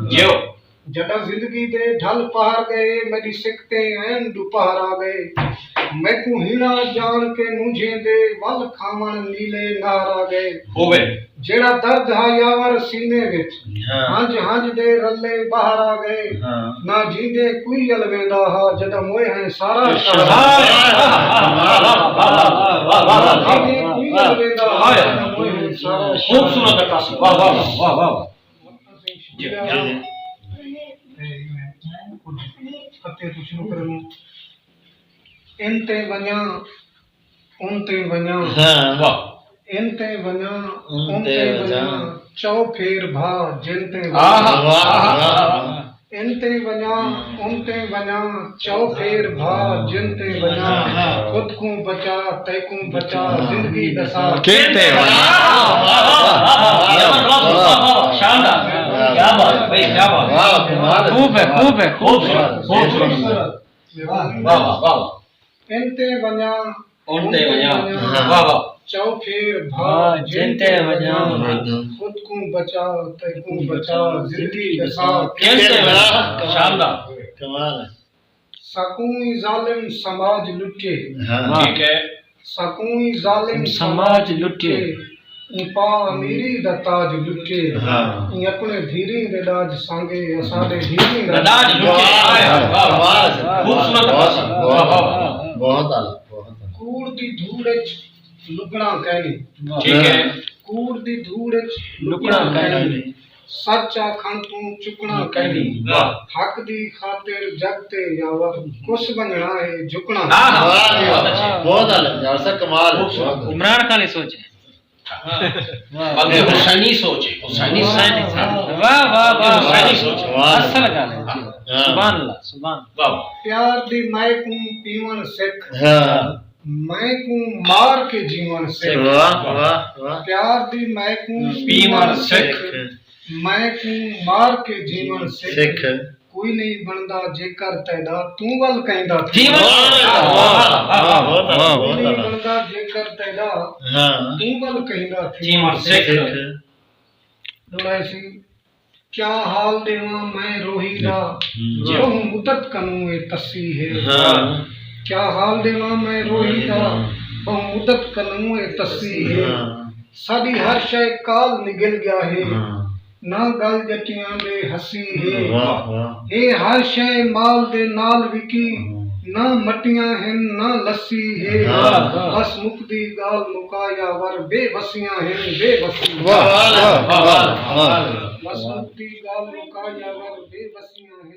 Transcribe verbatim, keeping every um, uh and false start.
جیو۔ جݙاں زندگی دے ڈھل پہر ڳئے، میݙی سک تے عین ݙوپہر آ ڳئے۔ میکوں ہیݨا ڄاݨ کے مونجھیں دے، ول کھاوݨ نیلے نہر آ ڳئے۔ ہووے۔ جیڑھا درد ہا یاور سینے وچ، ہاں۔ ہنج ہنج دے رلے ٻاہر آ ڳئے۔ ہاں۔ نہ جیندے کوئی الویندا ہا، جݙاں موئے ہیں سارا شہر۔ واہ، واہ، واہ، واہ، واہ، واہ، واہ، واہ، واہ، واہ۔ نہ جیندے کوئی الویندا ہا، جݙاں موئے ہیں سارا شہر۔ خوبصورت عکاسی۔ واہ، واہ، واہ، واہ، واہ۔ جی، جی۔ تے میں کجھ خطے توں شروع کروں۔ ان تے ونڄاں، ان تے ونڄاں۔ ہاں۔ واہ۔ ان تے ونڄاں، ان ان تے تے ونڄاں۔ ونڄاں۔ چؤ پھیر بھا، جن تے ونڄاں۔ آہا۔ واہ، واہ۔ ان تے ونڄاں، ان تے ونڄاں۔ چؤ پھیر بھا، جن تے ونڄاں۔ خود کوں بچا، تیکوں بچا، زندگی ݙسا۔ کن تے ونڄاں۔ واہ، واہ، واہ، واہ، واہ، واہ، واہ، واہ، واہ، واہ۔ شاندار۔ کیا بات ہے بھائی، کیا بات ہے۔ واہ، کمال ہے۔ خوب ہے، خوب ہے، خوب ہے۔ خوبصورت۔ واہ، واہ، واہ، واہ۔ ان تے ونڄاں، ان تے ونڄاں۔ ہاں۔ واہ، واہ۔ چؤ پھیر بھا، ہاں، جن تے ونڄاں۔ خود کوں بچا، تیکوں بچا، زندگی ݙسا۔ کن تے ونڄاں۔ شاندار۔ کمال ہے۔ ساکوں ای ظالم سماج لٹے۔ ہاں۔ ٹھیک ہے۔ ساکوں ای ظالم سماج سماج لٹے۔ لٹے۔ ایں پا امیری دا تاج لٹے۔ ہاں۔ ایں اپݨے دھیریں دے ݙاج سانگے، اساݙے دھیریں دا ݙاج لٹے۔ واہ، واہ، واہ، واہ۔ خوبصورت۔ بہت، بہت، واہ، واہ، واہ۔ بہت اعلیٰ، بہت اعلیٰ۔ کوڑ دی دھوڑ اچ لکݨا کائنی۔ ٹھیک ہے۔ کوڑ دی دھوڑ اچ لکݨا لکݨا کائنی۔ کائنی۔ سچ آکھݨ توں چکݨا کائنی۔ واہ۔ حق دی خاطر جڳ تے یاور، کس ونڄݨا ہے جھکݨا۔ ہاں، ہاں، واہ، بہت اچھے۔ بہت اعلیٰ، یار سا کمال ہے۔ خوبصورت۔ عمران خان ہی سوچے۔ ہاں۔ واہ۔ بلکہ حسینی سوچے، حسینی سوچ۔ واہ، واہ، واہ، حسینی واہ۔ سوچ۔ واہ۔ اصل ڳالھ ہے جی۔ ہاں۔ سبحان اللہ، سبحان اللہ۔ واہ۔ پیار دی مئے کوں پیوݨ سکھ۔ ہاں۔ مئے کوں مار کے جیوݨ سکھ۔ واہ، واہ، واہ۔ پیار دی مئے کوں پیوݨ سکھ۔ مئے کوں مار کے جیوݨ سکھ۔ سکھ۔ کوئی نہیں بݨدا جیکر تیݙا توں ول کہیندا تھی۔ جیوݨ سکھ۔ واہ، واہ، واہ، واہ، واہ۔ کوئی نہیں بݨدا جیکر تیݙا ہاں۔ توں ول کہیندا تھی۔ جیوݨ سکھ۔ سکھ۔ ݙوہڑا سی۔ کیا حال ݙیواں میں روہی دا، ہوں۔ ٻہوں مدت کنوں اے تسی ہے۔ ہاں۔ کیا حال ݙیواں میں روہی دا، ہاں۔ ٻہوں مدت کنوں اے تسی ہے۔ ہاں۔ ساݙی ہر شئے کال نگل ڳیا ہے۔ ہاں۔ نہ ڳل ڄٹیاں دے ہسی ہے۔ واہ، واہ۔ اے ہر شئے مال دے نال وکی، ہاں۔ نہ مٹیاں ہن نہ لسی ہے۔ واہ، واہ۔ بس مکدی ڳالھ مکا یاور، بے وسیاں ہن بے وسی۔ واہ، واہ، واہ، واہ۔ بس مکدی ڳالھ مکا یاور، بے وسیاں ہن۔